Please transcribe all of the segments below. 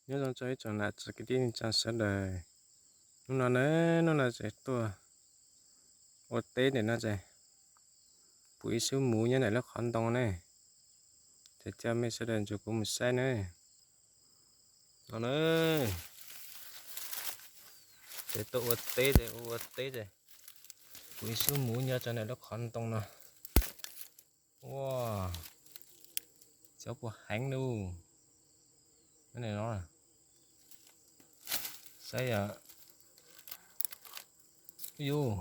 Nyob zoo txog ib tsoom nam txiv kwv tij neej tsaa sawv daws. Hnub no na, hnub no tseem tuaj ua teb ntawm no tseem pum ib xub muv nyob ntawm lub qhov ntoo ne. Ces coj mej sawv daws nrug kuv mus saib ne. No na, tseem tuaj ua teb ces ua ua teb ces pum ib xub muv nyob rau ntawm lub qhov ntoo no. Ua, xyov puas heev lauj. Saib yom. Yus,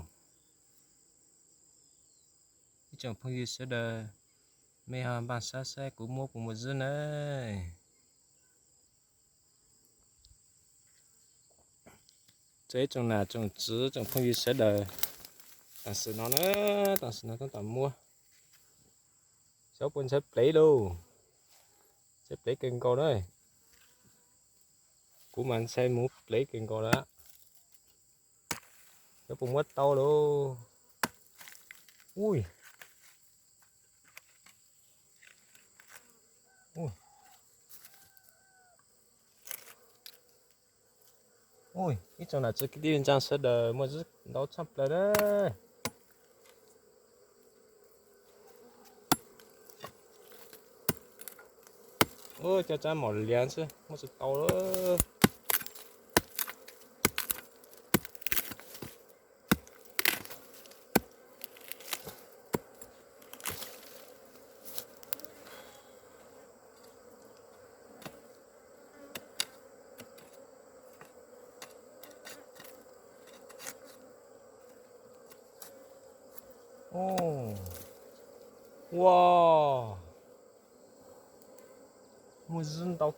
ib tsoom phooj ywg sawv daws, mej ho npaaj sab saib kuv muab puas muaj zwb na. Txog ib tsoom nam tsoom txiv tsoom phooj ywg sawv daws, tam sim no na, tam sim no tab tom muab, xyov puas ntshai plev lauj. Ntshai plev kawg nkaus na. Kuv mas ntshai muv plev kawg nkaus lawm. Xyov puas muab tau lauj. Ui, ib tsoom nam txiv kwv tij neej tsaa sawv daws, muaj zwb ntau tshaj plaws na. Cov tsav mom liav xwb muab tsis tau lawm. Ua, muaj zwb ntau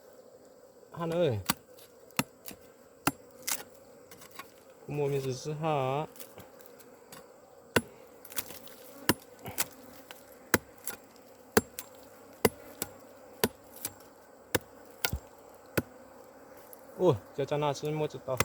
hab na. Kuv muaj me ntsis zwb hab. Ua, cov tsav no xwb muab tsis tau.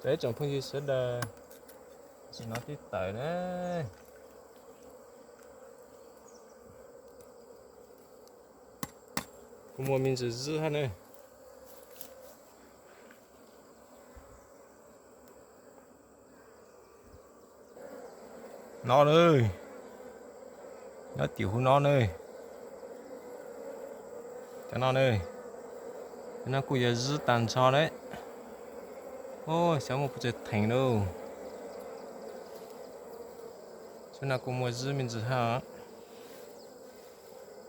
Cov ib tsoom phooj ywg sawv daws, tam sim no twb tawm na. Kuv muaj me ntsis zwb hab na. No na, nyob tim huv no na. Cov no na, cov no kuj yog zwb tag nrho lawm. Xyov muaj puas tsawg theem lauj. Xyov no kuj muaj zwb me ntsis hab.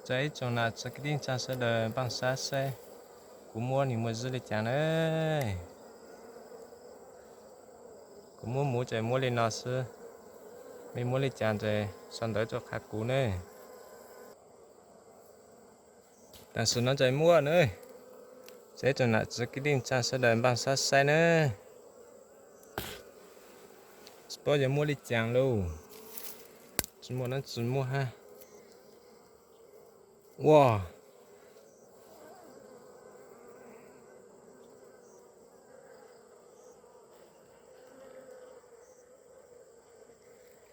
Txog ib tsoom nam txiv kwv tij neej tsaa sawv daws npaaj sab saib kuv muab nwg muaj zwb li cas na. Kuv muab muv ces muab li no xwb. Mej muab li cas ces sau ntawv rau qha kuv ne. Tam sim no ces muab na. Txog ib tsoom nam txiv kwv tij neej tsaa sawv daws npaaj sab saib na. Tsis paub yuav muab li cas lauj. Tsis muaj na, tsis muaj hab. Ua,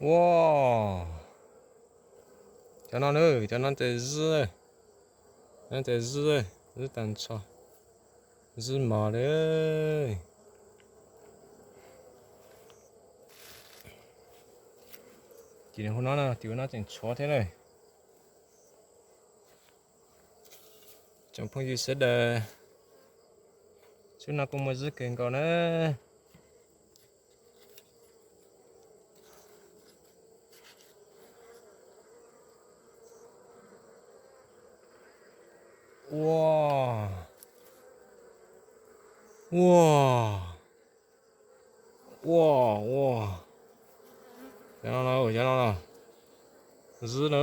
ua, cov no na, cov no ces zwb, no ces zwb, zwb tag nrho, zwb mos li. Tim huv no, tim huv no tseem tshuav thiab na. Tsoom phooj ywg sawv daws, xub no kuj muaj zwb kawg nkaus na. Ua, ua, ua, ua, cov no, cov no, zwb na.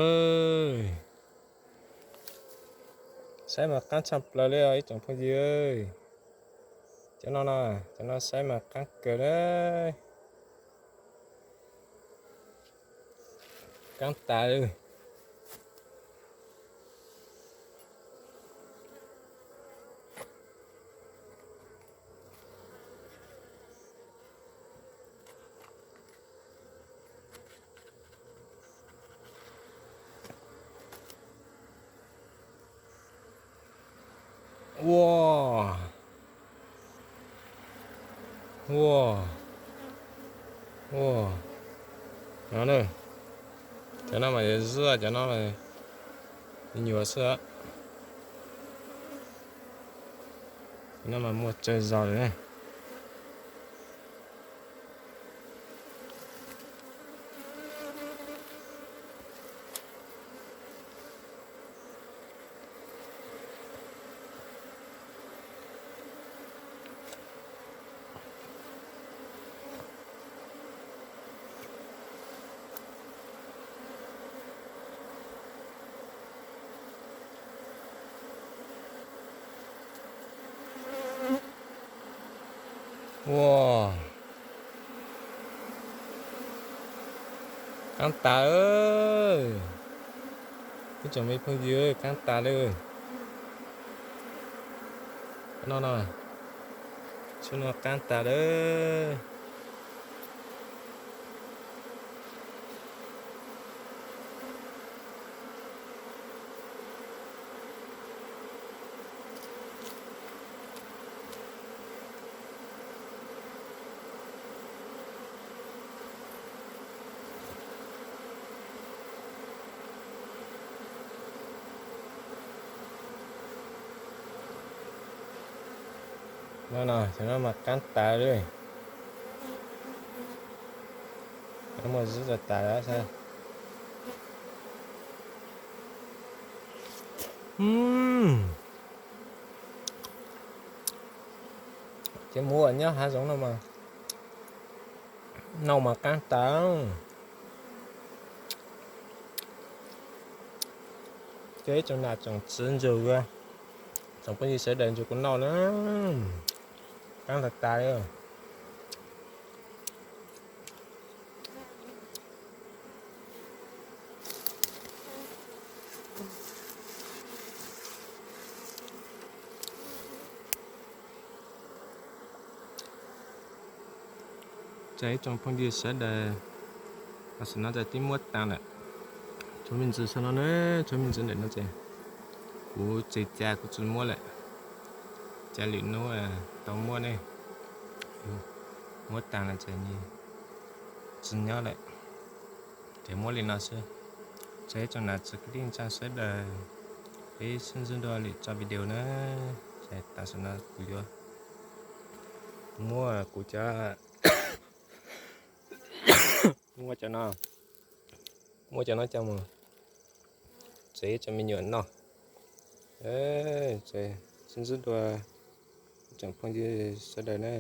Saib mas qaab tshaj plaws li os ib tsoom phooj ywg. Cov no no, cov no saib mas qaab kawg li. Qaab tas li. Ua, ua, ua, no, cov no mas yuav zuaj, cov no nyuam xwb. Cov no mas muaj tsawg zog lawm ne. Ua, qaab tas. Ib tsoom me phooj ywg, qaab tas li. No no, tsob no qaab tas li. No no, cov no mas qaab tas li. Muaj zub tas tas. Cov muv nyob hav zoov no mas noj mas qaab tas. Cov ib tsoom nam tsoom txiv ntsug, tsoom phooj ywg sawv daws ntsug kuv noj na, qaab tas tas li. Ces ib tsoom phooj ywg sawv daws, tam sim no ces twb muab tag lawm. Tshuav me ntsis xwb no na, tshuav me ntsis ntawm no ces kuv tsis, cas kuv tsis muab lawm. Cas lwm hnub tau muab ne. Muab tag lawm ces tsis nyob lawm. Ces muab li no xwb. Ces ib tsoom nam txiv kwv tij neej tsa sawv daws, peb sib ntsib dua lwm tso video na. Ces tam sim no kuv yuav muab kuv cov, muab cov no, muab cov no coj mus tsev tso me nyuam noj. Sib ntsib dua tsoom phooj ywg sawv daws na.